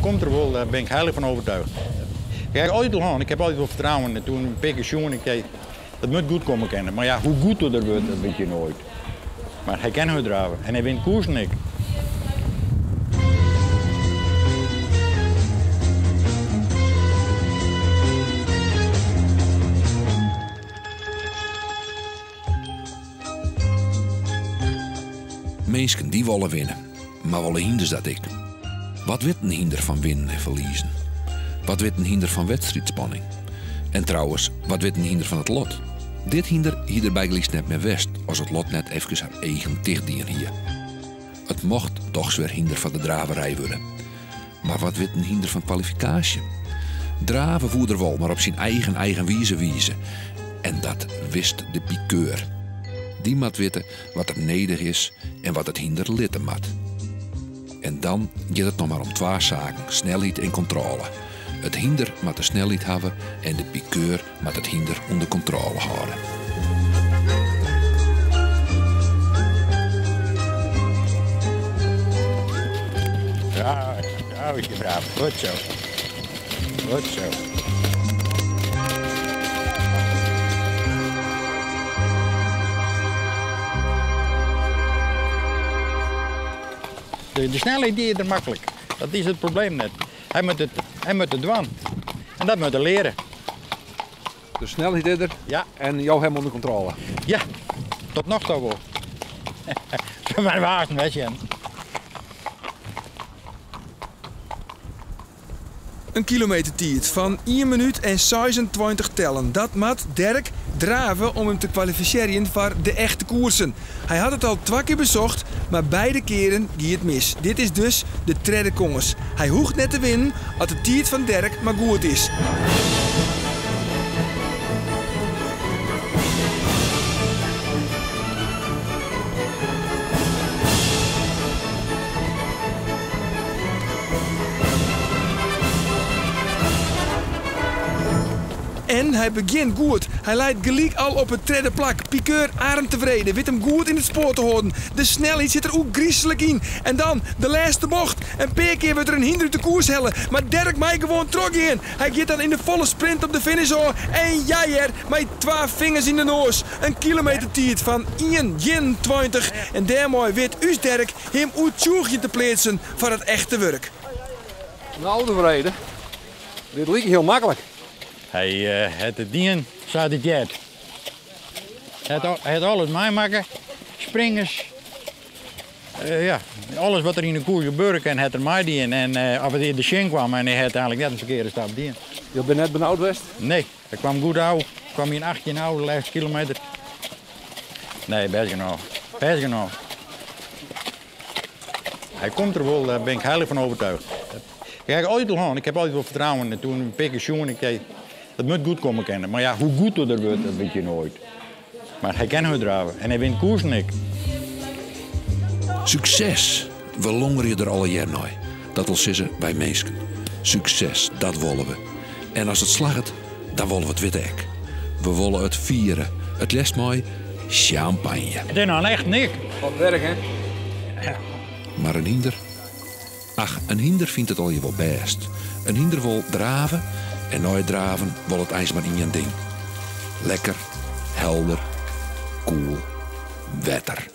komt der wol, daar ben ik heilig van overtuigd. Kijk, altijd al aan, ik heb altijd wel vertrouwen. En toen een paar keer ik zei, dat moet goed komen kennen. Maar ja, hoe goed dat er wordt, dat weet je nooit. Maar hij kan hard draven en hij wint koersen ik. Minsken die willen winnen, maar willen hinders dat ik. Wat weet een hinder van winnen en verliezen? Wat weet een hinder van wedstrijdspanning? En trouwens, wat weet een hinder van het lot? Dit hinder hier erbij geliefd net meer west, als het lot net even haar eigen tichtdien hier. Het mocht toch weer hinder van de draverij worden. Maar wat weet een hinder van kwalificatie? Draven voerder wel, maar op zijn eigen eigen wieze wieze. En dat wist de pikeur. Die mat weten wat er nedig is en wat het hinder litten mat. En dan gaat het nog maar om twee zaken, snelheid en controle. Het hinder moet de snelheid hebben en de pikeur moet het hinder onder controle houden. Ja, ja, je braaf. Goed zo. Goed zo. De snelheid die is er makkelijk. Dat is het probleem net. Hij moet het dwan. En dat moet hij leren. De snelheid is er? Ja. En jou helemaal onder controle? Ja, tot nog toe wel. Maar waar is het, je? Een kilometertijd van 1 minuut en 26 tellen. Dat mat Dirk draven om hem te kwalificeren voor de echte koersen. Hij had het al 2 keer bezocht, maar beide keren ging het mis. Dit is dus de tredde kongers. Hij hoeft net te winnen als de tijd van Dirk maar goed is. En hij begint goed. Hij leidt gelijk al op het derde plak. Piqueur arm tevreden. Weet hem goed in het spoor te houden. De snelheid zit er ook griezelig in. En dan de laatste bocht. Een paar keer wordt er een hinder de koers hellen. Maar Dirk mij gewoon trok in. Hij gaat dan in de volle sprint op de finish hoor. En jij er met 2 vingers in de noos. Een kilometertijd van 1,21. En daarmee weet us Dirk hem oetjoegje te plaatsen voor het echte werk. Nou, tevreden. Dit liep heel makkelijk. Hij het het dien, zei het jet. Hij had alles meemaken, springers. Ja, alles wat er in de koers gebeuren kan, het er mij dien. En af en toe de shin kwam en hij had eigenlijk net een verkeerde stap dien. Je bent net benauwd geweest? Nee, hij kwam goed uit. Kwam in 18 oude, de laatste kilometer. Nee, best genoeg. Best genoeg. Hij komt er wel, daar ben ik heilig van overtuigd. Kijk, altijd al aan. Ik heb altijd wel vertrouwen. En toen een paar keer jongen, ik zei, dat moet goed komen kennen. Maar ja, hoe goed dat er wordt, dat weet je nooit. Maar hij kan hard draven en hij wint koersen ik. Succes! We longeren er alle jaar naar. Dat wil zeggen bij mensen. Succes, dat willen we. En als het slaagt, dan willen we het witte ek. We willen het vieren. Het les mooi champagne. Het is nou echt niks. Wat werk, hè? Ja. Maar een hinder? Ach, een hinder vindt het al je wel best. Een hinder wil draven en nooit draven wil het ijs maar in je ding. Lekker, helder, koel, wetter.